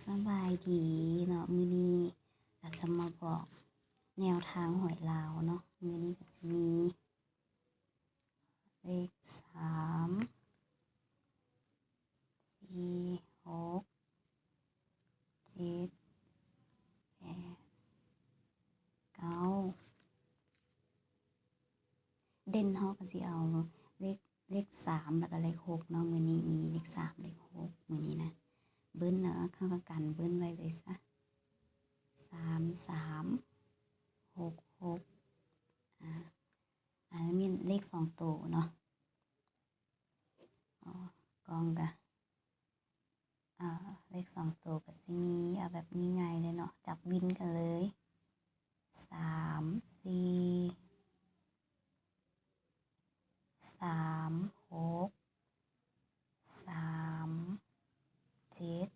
ສະບາຍດີເນາະ, ມື້ນີ້ກະຈະມາບອກແນວທາງຫວຍລາວເນາະ. ມື້ນີ້ກະຈະມີເລກສາມ ສີ່ ຫົກ ເຈັດ ແປດ ເກົ້າ ເດັ່ນເຮົາກະຊິເອົາເລກ ເລກສາມ ແລ້ວກະເລກຫົກເນາະ. ມື້ນີ້ມີເລກສາມ ເລກຫົກ ມື້ນີ້ນະ ເບິ້ນເນາະ, ເຮົາກະກັນເບິ້ນໄວ້ເລີຍຊະ ສາມສາມ ຫົກຫົກ ອາ ອັນນີ້ແມ່ນເລກສອງໂຕເນາະ. ອໍ ກ້ອງກະ ອາ ເລກສອງໂຕກະຊິມີ ເອົາແບບງ່າຍໆເລີຍເນາະ, ຈັບວິນກັນເລີຍ ສາມສີ່ ສາມຫົກ ສາມເຈັດ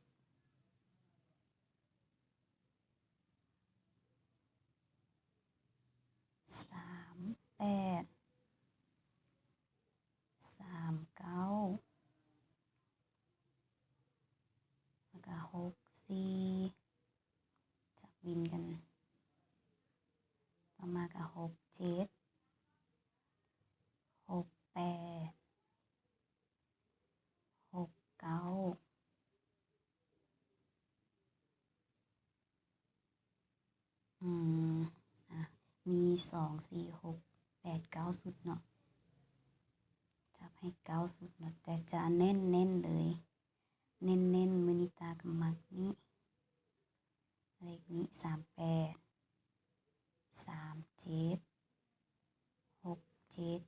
ສາມແປດ ສາມເກົ້າ ແລ້ວກະຫົກສີ່ ຈັບວິນກັນ. ຕໍ່ມາກະຫົກເຈັດ ຫົກແປດ ຫົກເກົ້າ ອືມ ອາ ມີສອງ ສີ່ ຫົກ ແປດ ເກົ້າ ຊຸດເນາະ, ຈັບໃຫ້ເກົ້າຊຸດເນາະ, ແຕ່ຈະເນັ້ນໆເລີຍ ເນັ້ນໆ ມື້ນີ້ຕາກະມັກນີ້ ເລກນີ້ ສາມແປດ ສາມເຈັດ ຫົກເຈັດ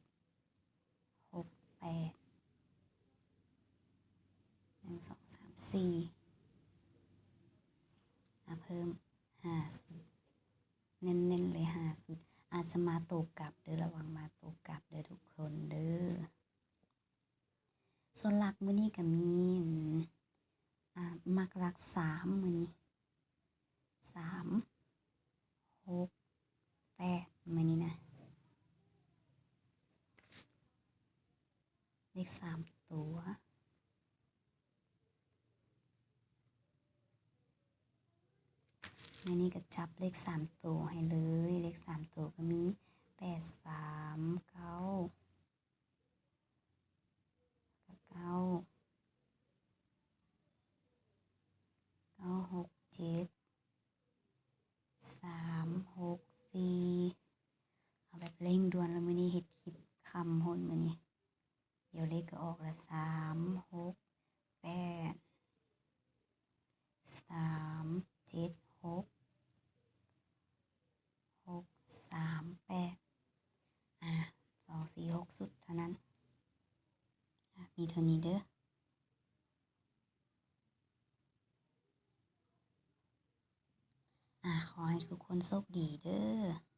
ຫົກແປດ ໜຶ່ງ ສອງ ສາມ ສີ່ ອາ ເພີ່ມຫ້າຊຸດ ເນັ້ນໆເລີຍຫ້າຊຸດ. ອາດຈະມາໂຕກັບເດີ້ ລະວັງມາໂຕກັບເດີ້ທຸກຄົນເດີ້. ສ່ວນຫຼັກມື້ນີ້ກະມີ ອາ ມັກຫຼັກສາມມື້ນີ້ ສາມ ຫົກ ແປດ ມື້ນີ້ນະ ເລກສາມໂຕ. ມື້ນີ້ກະຈັບເລກສາມໂຕໃຫ້ເລີຍ, ເລກສາມໂຕກະມີ ແປດສາມເກົ້າ ກະເກົ້າ ເກົ້າຫົກເຈັດ ສາມຫົກສີ່ ເອົາແບບເລັ່ງດ່ວນລະ ມື້ນີ້ເຮັດຄລິບຄ່ຳໂພດມື້ນີ້ ດຽວເລກກະອອກລະ ສາມຫົກແປດ ສາມເຈັດຫົກ ຫົກສາມແປດ ອາ ສອງ ສີ່ ຫົກ ຊຸດເທົ່ານັ້ນ. ອາ ມີເທົ່ານີ້ເດີ້. ອາ ຂໍໃຫ້ທຸກຄົນໂຊກດີເດີ້.